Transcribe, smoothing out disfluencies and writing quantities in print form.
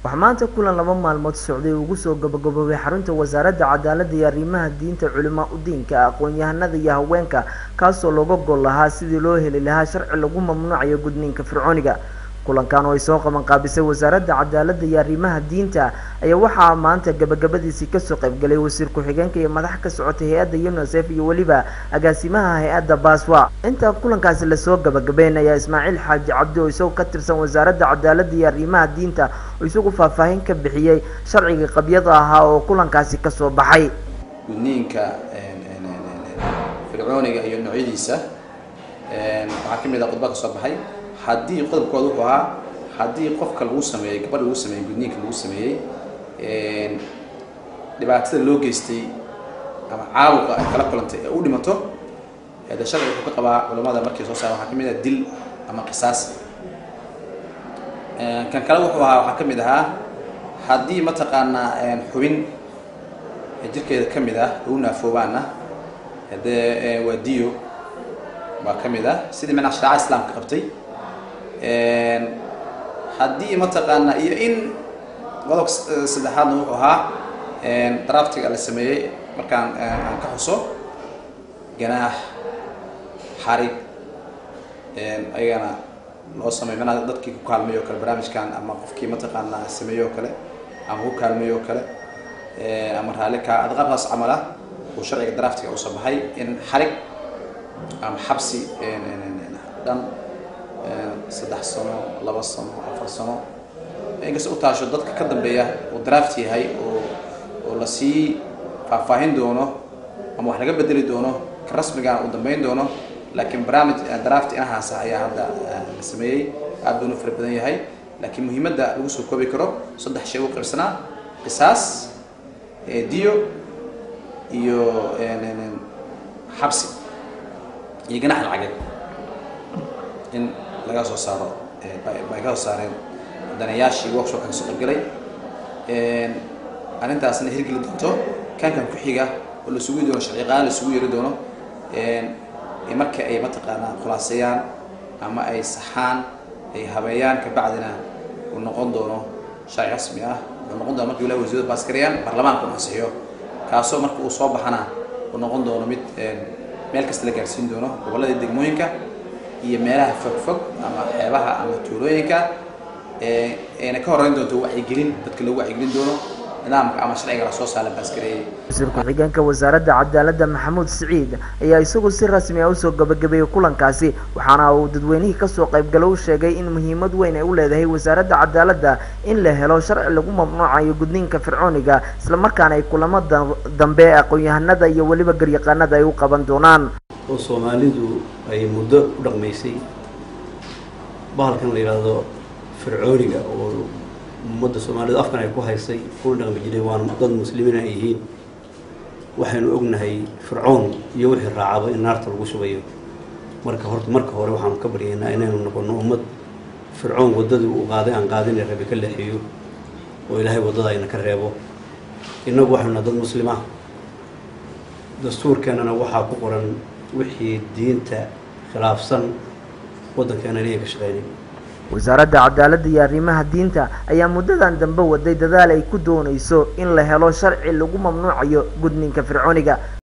Waxaa maanta kulan 2 maalmood socday ugu soo gabagaboobay xarunta Wasaaradda Cadaaladda iyo Arrimaha Diinta, culimaa u diinka, aqoon-yahanada iyo haweenka, kaasoo looga gol lahaa sidii loo heli lahaa sharci lagu mamnuucayo gudniinka fircooniga. Kulankan oo ay soo qaban qaabisay Wasaaradda Cadaaladda iyo Arrimaha Diinta ayaa waxaa maanta gabagabadiisii kasoo qaybgalay wasiir ku-xigeenka iyo madax ka socotay hay-adda UNICEF iyo weliba agaasimaha hay-adda Baswa. Inta kulankaasi lasoo gabagabeyn ayaa Ismaaciil Xaaji Cabdi oo isagoo ka tirsan Wasaaradda Cadaaladda iyo Arrimaha Diinta oo isagu faahfaahin ka bixiyey sharcigii qabyada ahaa oo kulankaasi kasoo baxay. Gudniinka fircooniga iyo noocyadiisa waxaa ka mid ah qodba kasoo baxay. Haddii qodobkooda wuxuu ahaa, haddii qofka lagu sameeyey, gabadha lagu sameeyey gudniinka lagu sameeyey, dhibaatada loo geystay ama caabuqa ay kala kulantay ee u dhimato, de sharciga wuxuu ka qabaa culamada markay soo saaren waxaa kamid ah dil ama qisaas. Kan kale wuxuu ahaa, waxaa kamid ahaa haddii mataqaanaa xubin jirkeeda kamid ah lagu naafoobaana, dee waa diyo baa kamid ah, sidii macnaha shareecada islaamka qabtay. Haddii mataqaanaa iyo in qodobka saddexaadna wuxuu ahaa draftiga la sameeyey markaan aan ka xuso ganaax, xarig ayagana loo sameeyo, macnaha dadkii ku kaalmeeyo o kale barnaamijkan, ama qofkii mataqaanaa sameeyo o kale ama ku kaalmeeyo o kale ama raalli ka adqaabkaas camal ah uu sharciga draftiga usoo baxay in xarig ama xabsi dhan 3 sano, 2 sano, 4 sano, inkasta u taasho dadka ka dambeeya uu draft yahay oo lasii faahfaahin doono ama wax laga bedeli doono, ka rasmigaana uu dambeyn doono, laakiin barnaamij draft inahaasa ayaa hadda la sameeyey. Aad buuna fara badan yahay, laakiin muhiimadda lagu soo koobi karo 3 shay u qaybsanaa: qisaas, diyo iyo xabsi iyo ganax lacageed in laga soo saaro. Bay ka soo saareen danayaashii workshopka kasoo qaybgalay. Arrintaasna hirgeli doonto kankan ku xiga oo lasugu doono sharciqaan, lasugu yeeri doono marka ay mataqaanaa khulaaseeyaan ama ay saxaan, ay habeeyaan, kabacdina uu noqon doono sharci rasmi ah. Wuxuu noqon doona markii walahi wasiiradu baas gareeyaan, baarlamaanka uu ansixiyo, kaasoo marka uu soo baxana uu noqon doono mid meel kasta la gaarsiin doono, gobolladii, degmooyinka iyo meelaha fog fog ama xeebaha ama tuulooyinka, ayna ka horeyn doonto wacyigelin dadka lagu wacyigelin doono nidaamka ama sharciga lasoo saara baasgareeyey. Wasiir ku-xigeenka Wasaaradda Cadaaladda Maxamuud Siciid ayaa isagu si rasmi ah usoo gabagabeeyey kulankaasi, waxaana uu dadweynihii kasoo qaybgala u sheegay in muhiimad weyn ay u leedahay Wasaaradda Cadaaladda in la helo sharci lagu mamnuucayo gudniinka fircooniga, islamarkaana ay kulamo dambe aqoon-yahanada iyo weliba garyaqaanada ay u qaban doonaan. Oo Soomaalidu ay muddo u dhaqmaysay bahalkan la yidhaahdo fircooniga, oo ummadda Soomaalidu afkan ay ku haysay kuna dhaqmi jiray, waana dad muslimiin ay yihiin. Waxaynu ognahay Fircoon iyo wixii raacaba in naarta lagu shubayo. Marka horta marka hore waxaanu ka baryaynaa inaynu noqono ummad Fircoon waddadii uu qaaday aan qaadinay, Rabi ka leexiyo oo Ilaahay waddada ayna ka reebo. Innagu waxaynu nahay dad muslima, dastuurkeennana waxaa ku qoran wixii diinta khilaafsan waddankeena inay ka shaqeynay. Wasaaradda Cadaaladda iyo Arrimaha Diinta ayaa muddadan dambe waday dadaal ay ku doonayso in la helo sharci lagu mamnuucayo gudniinka fircooniga.